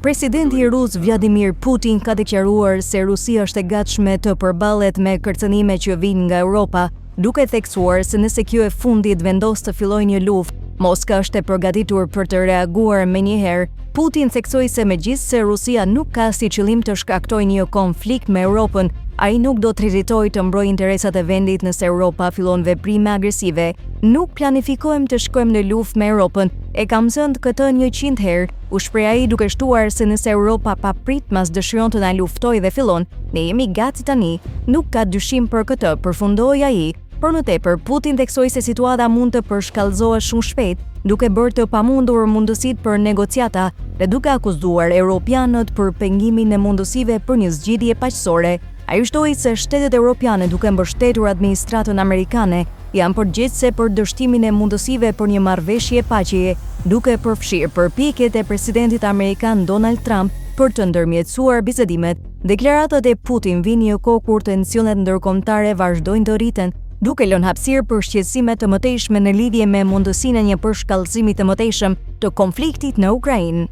Presidenti rus Vladimir Putin ka deklaruar se Rusia është e gatshme të përballet me kërcënime që vijnë nga Europa, duke theksuar se nëse kjo e fundit vendos të fillojë një luftë, Moska është e përgatitur për të reaguar menjëherë. Putin theksoi se megjithëse Rusia nuk ka si qëllim të shkaktojë një konflikt me Europën, ai nuk do të hezitojë të mbrojë interesat e vendit nëse Europa fillon veprime agresive. Nuk planifikojmë të shkojmë në luftë me Europën, e kam thënë këtë 100 herë, u shpreh ai duke shtuar se nëse Europa papritmas dëshiron të na luftojë dhe fillon, ne jemi gati tani. Nuk ka dyshim për këtë, përfundoi ai. Për më tepër, Putin theksoi se situata mund të përshkallëzohet shumë shpejt, duke bërë të pamundur mundësitë për negociata dhe duke akuzuar europianët për pengimin e mundësive për një zgjidhje paqësore. Ai shtoi se shtetet europiane duke mbështetur administratën amerikane janë përgjegjëse për dështimin e mundësive për një marrëveshje paqeje, duke përfshirë përpjekjet e presidentit amerikan Donald Trump për të ndërmjetësuar bisedimet. Deklaratat e Putin vijnë në një kohë kur tensionet ndërkombëtare vazhdojnë të rriten, duke lënë hapësirë për shqetësime të mëtejshme në lidhje me mundësinë e një përshkallëzimi të mëtejshëm të konfliktit në Ukrainë.